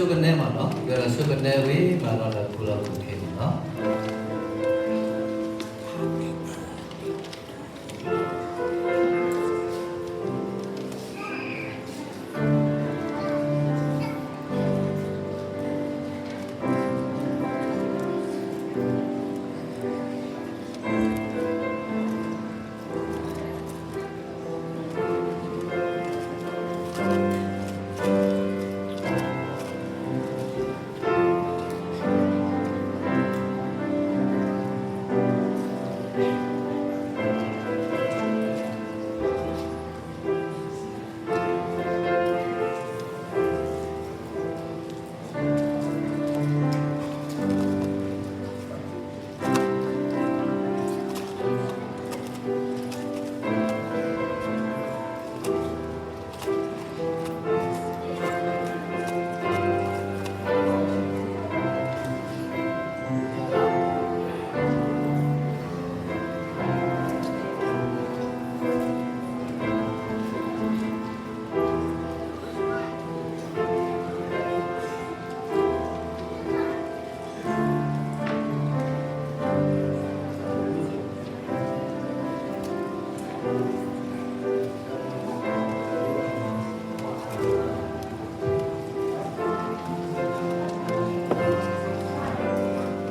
ဆိကနဲမးနီၤ, ဒီးဆိကနဲဝံၤမးနီၤ ဒီးခူၣ်လီၤခူၣ်ခ့မးနီၤ. ယီၤလၢအ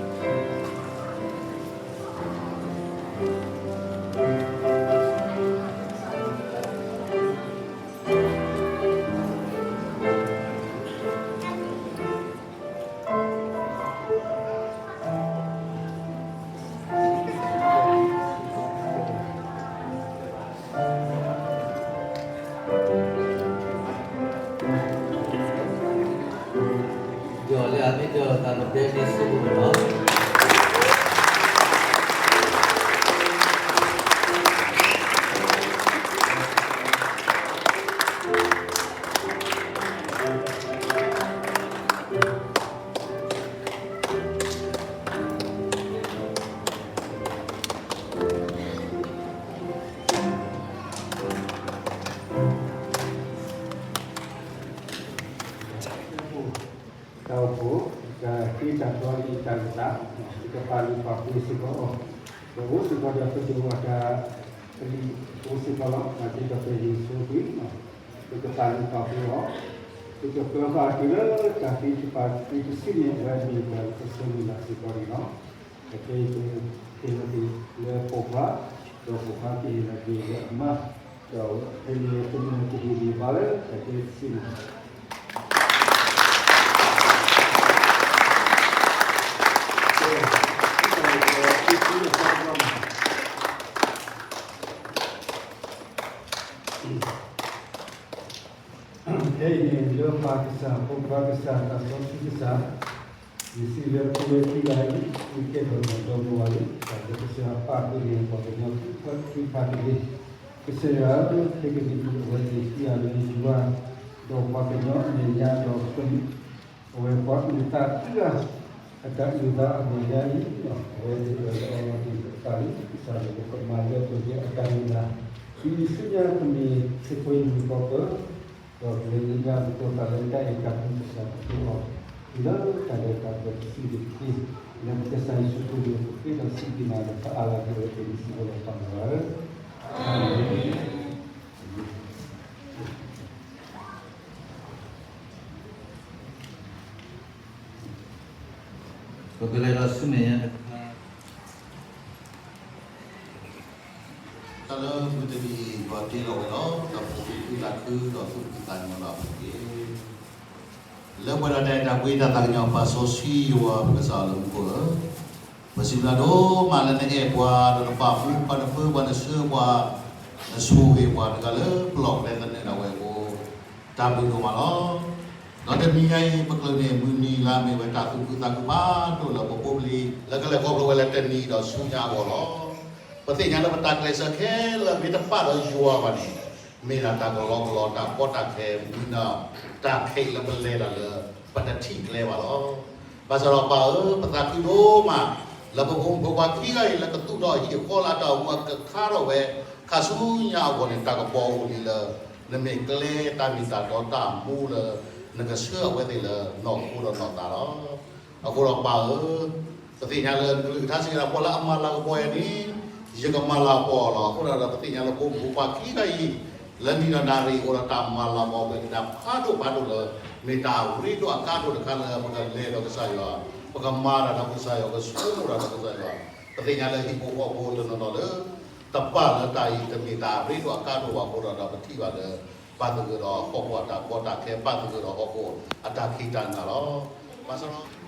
မ့ၢ်ဒီးသးပတဲန့ၣ်စ့ၢ်ကီးလီၤ. တၢ်အိၣ်ဖှိၣ် တၢ်ဃ့တၢ်ကျိၤအံၤတၢ်ကစၢ် ပကပာ်လုၢ်ပာ်ပှ့ၤစ့ၢ်ကီးအီၤ, ဒီးအိၣ်စ့ၢ်ကီးဒီးပဒိၣ်အတၢ်ကလံၤအိၣ်စ့ၢ်ကီးလီၤ. မၤသ့ဒီးပဟ့ၣ်ဆိကွံာ် ပကပာ်လုၢ်ပာ်ပှ့ၤအီၤ, ပကပၢၤဃာ်တုၤလၢတၢ်သံတဖၣ်သ့တစုန့ၣ် အဝဲမ့ၢ်ပှၤလၢပဆၢမုၢ်လၢ်စ့ၢ်ကီးန့ၣ်လီၤ. အခဲအံၤပဟ့ၣ်လီၤက့ၤလၢပိာ်ခွါ, ဒီးပိာ်ခွါကဟ့ၣ်လီၤက့ၤလၢအမါ, ဒီးဖဲန့ၣ်ပမ့ၢ်ကဟ့ၣ်ဂံၢ်ဘါလၢတၢ်ခဲတစုန့ၣ် ခဲအံၤန့ၣ် လၢပၢ်ကစၢ်, ဖိခွါကစၢ်, သးစီဆှံကစၢ်, ယစံးလၢပဝဲခံဂၤအံၤ မ့ၢ်ကဲထီၣ်မ့ၢ်ဒီမါဝၤလံ, တၢ်လၢကစၢ်ယွၤပာ်ဒိၣ်န့ၢ်ပှၤကညီသ့ၣ်တဖၣ်တက့ၢ်. ကစၢ်ယွၤဧၢ, ခဲကနံၣ်အံၤ အဝဲသ့ၣ်ခံဂၤလၢယွၤ, ဒီးပှၤကညီအမဲာ်ညါဒီး အဝဲပှၤအုၣ်သးခံဂၤ အတၢ်အုၣ်သးအမဲာ်ညါအံၤ, အဝဲသ့ၣ်အၢၣ်လီၤအီလီၤတ့ၢ်အသးလၢကစၢ်ယွၤ ပကမၤလၢပှဲၤက့ၤအတၢ်မုၢ်လၢ်, ဒ်ဆူညါကမ့ၢ်စ့ၢ်ကီးယွၤကီၢ်ပၢ, ဒီးပဝဲသ့ၣ်ညါပကီၢ်ပၤလၢတၢ်အဲၣ်တၢ်ကွံကစၢ်ခရံာ်အီၤ, လၢတၢ်လဲၤတၢ်က့ၤတစုန့ၣ်တက့ၢ်. လၢပကစၢ်ယ့ၣ်ၡူးခရံာ်န့ၣ် ပဃ့ဒီးစံးဘျုးနၤဒီးပအၢၣ်လီၤက့ၤဝဲသ့ၣ်န့ၣ်စ့ၢ်ကီးလီၤ ပၢ်မုၢ်ဂၤဧၢ, အၤမ့ၣ်. ပကလဲၤဒီးဆူမဲာ်ညါတခါ, တၢ်လၢမုၢ်တနံၤအံၤ ပှၤတ့လီၤဝဲလီၤ ဒီးပကသးခုဒီးသူၣ်ဖှံသးညီဒီးအပူၤတက့ၢ်. လၢပှဲၤဒီးတၢ်အဲၣ်တၢ်ကွံတၢ်သးကညီၤ ပၢ်စီဆှံယွၤပကစၢ်လၢမူခိၣ်ဧၢ, ပစံးဘျုးဒိၣ်မးလၢနအဲၣ်ပှၤ ဒီးနပာ်မူပှၤ နပၢပှၤ နဆှၢပှၤ နဆိၣ်ဂ့ၤပှၤတဂၤလၢပလီၢ်ကျဲသနၢၣ်ဒၣ်ဝဲအဃိ တၢ်ဘျုးဒိၣ်မးလီၤ. ဒီးတနံၤညါအံၤ ပကျၢၤန့ၢ်မုၢ်နံၤလါမ့ၢ်ဝဲတၢ်သူၣ်ခုသးခုဖးဒိၣ်လၢပဖိပလံၤ လၢကလဲၤခီဖျိဝဲလၢတနံၤဒီးဆူညါအဂီၢ်လီၤ. ပသ့ၣ်ညါလၢပတၢ်ကျဲးစၢးခဲလၢာ်မ့ၢ်တပာ်ဒီးယွၤဘၣ်န့ၣ် မ့ၢ်ဒၣ်တၢ်ကလီကလီ တၢ်ကီတၢ်ခဲ မ့ၢ်ဒၣ်တၢ်ခဲလၢာ်ပလဲၤတၢ်လၢ ပတထံၣ်ကျဲဘၣ်လီၤ. ဘၣ်ဆၣ်ဒီးပၢ်ဧၢ, ပသးခုဒိၣ်မး လၢပဖိမုၣ်ဖိခွါခံဂၤအံၤ လၢကသူၣ်ထီၣ်အဟံၣ်အဃီလၢအတၢ်အိၣ်မူအကခါထီၣ်ဝဲ ခါဆူညါအဂီၢ်န့ၣ် တၢ်ကပီၤအိၣ်လံလၢ နမ့ၢ်ကျဲတၢ်မ့ၢ်တၢ်တီတၢ်မူလၢ နကဆှၢအဝဲသ့ၣ်လၢနီၢ်ခိဒီးနီၢ်သးလီၤ. အဃိဒီးပၢ်ဧၢ, ပသ့ၣ်ညါလၢနကလုၢ်ကထါစံးဝဲဒၣ် ပှၤလၢအမၤလၤကပီၤယၤန့ၣ် ယကမၤလၤကပီၤအီၤလီၤ. အဃိဒီးပသ့ၣ်ညါလၢပဖိမုၣ်ဖိခွါခံဂၤအံၤ လၢနံၣ်ဒီးနၣ်ရံၣ်အိၣ်ဒီးတၢ်မၤလၤကပီၤ မ့ၢ်တၢ်ဖးဒိၣ်ဖးဒိၣ်လၢ မ့ၢ်တၢ်ရ့ဒိၣ်အကါဒိၣ်တခါလၢ ပကလဲၤဒီးကစၢ်ယွၤ, ပကမၤတၢ်ဒီးကစၢ်ယွၤ, ပကဆိကမိၣ်တၢ်ဒီးကစၢ်ယွၤ. ပသ့ၣ်ညါလၢဟံၣ်ဖိဃီဖိတနီၤနီၤလၢ တပာ်လၢတၢ်အံၤ တမ့ၢ်တၢ်ရ့ဒိၣ်အကါဒိၣ်ဘၣ်အဃိဒီး ပထံၣ်ဘၣ်လၢ ဘၣ်သဂၢၢ်ဒီးဟီၣ်ခိၣ်အတၢ်ကီတၢ်ခဲ, ဘၣ်သဂၢၢ်ဒီးဟီၣ်ခိၣ်အတၢ်ခံးတၢ်နၤလီၤ. ဘၣ်ဆၣ်ဒီး